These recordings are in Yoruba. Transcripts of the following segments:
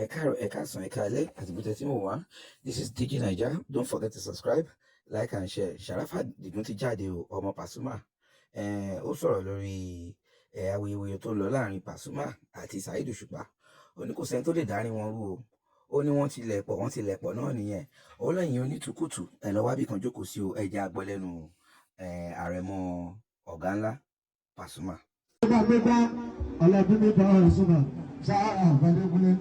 Ẹ káàárọ̀, ẹ káàsán, ẹ káalẹ́ àti bó tẹ́ tí mo wá. This is DG Naija. Don't forget to subscribe, like and share. Sharafa Adigun ti jáde o, ọmọ Pasuma. Ó sọ̀rọ̀ lórí awuyewuye tó lọ láàrin Pasuma àti Saheed Òṣùpá. Ó ní kò sẹ́ni tó lè dárin wọn rú o. Ó ní wọ́n ti lẹ̀ pọ̀, wọ́n ti lẹ̀ pọ̀ náà nìyẹn. Ó lẹ́yìn onítùkùtù ẹ lọ wábì kan jókòó sí o. Ẹ jẹ́ a gbọ́ lẹ́nu àrẹ̀mọ ọ̀gá ńlá Pasuma. Gbégbá ọlọ́dún ní bá ọ̀ṣunà sáà àbálẹ́kúnlé.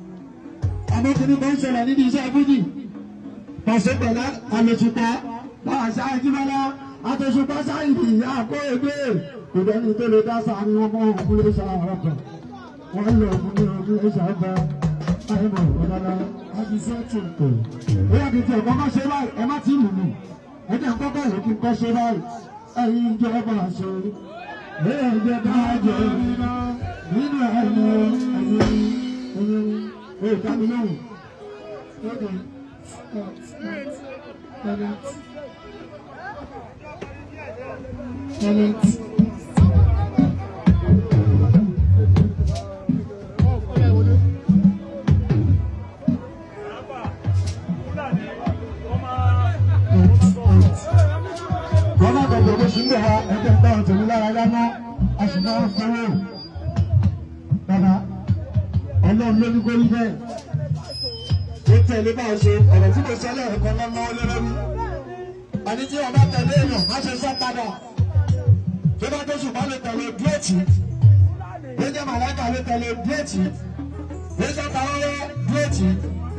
Àmọ́kùnrin kan ń ṣẹlẹ̀ níbi iṣẹ́ fújì. Pàṣẹ pẹ̀lẹ́ àlòṣùpá bá àṣà àjíbọ́lá àtòṣùpá sáyìdì àkó ègbé. Kò dẹ́ni tó lè dá sáà ní wọn mọ́ òkúlé sáà kan. Wọ́n lọ fún ní òkúlé sáà bá àìmọ̀ ọ̀dọ́lá àbíṣẹ́ tó kò. Bóyá kì í tiẹ̀ kọ́kọ́ ṣe báyìí, ẹ má ti lù mí. Ẹ jẹ́ kọ́kọ́ yìí kí n kọ́ ṣe báyìí. Ẹ̀yin ìjọba ṣe. Ẹ̀jẹ̀ bá jẹ nínú ẹ̀mọ́ ẹ̀yìn ẹ̀yìn ẹ̀ dá mi lóhùn. Okay. Talent. Talent. Kọ́lá gbogbo bó ṣe ń bọ̀ wá ẹgbẹ́ ń bá ọ̀tẹ̀ mi lára yá ná, a sì máa ń fowó. Bàbá, Ọlọ́run ló ní kó rí bẹ́ẹ̀. Ó tẹ̀lé bá a ṣe ọ̀rọ̀ tí mo sọ lẹ́ẹ̀kan lọ́nà ó lé lórí. Àní tí ọba tẹ̀lé èèyàn, má ṣe sọ padà. Tó bá tó ṣùgbọ́n lè tẹ̀lé dúrẹ́tì. Bí jẹ́ màláìka lè tẹ̀lé dúrẹ́tì. Bí jẹ́ tàwọ́rẹ́ dúrẹ́tì.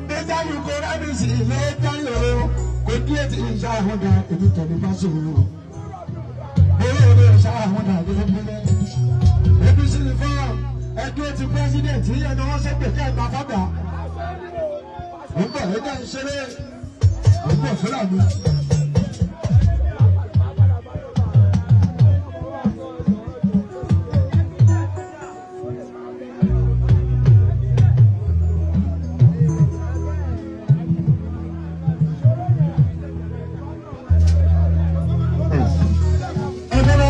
Bí jẹ́ lukó rábìsì lè tẹ̀lé o. Kò dúrẹ́tì ìṣá àhúndà èmi tẹ̀lé bá sòrò. Eré eré ìṣá àhúndà gẹ́gẹ́. APC reform ẹgbẹ́ ti president yíyẹn ni wọ́n ṣépè kẹ́ ẹ̀gbà fọ́gbà. Ó ń bọ̀ ẹgbẹ́ ìṣeré. Ó ń bọ̀ Fúlàní. Ẹgbẹ́ lọ.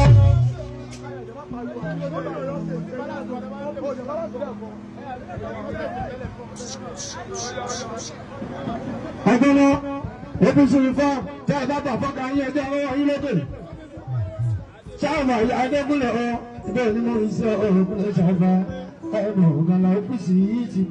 Ẹgbẹ́ lọ. APC reform tẹ́ ẹ bá bà fọ́gà yín ẹjẹ́ ọlọ́wọ́ yín lókè. Sáàmù Adégúnlẹ̀ ọ bẹ́ẹ̀ ni mo ń sọ ọ̀rọ̀ kúnlẹ̀ ṣàfà ẹ̀mọ̀ ọ̀gá la OPC yìí ti.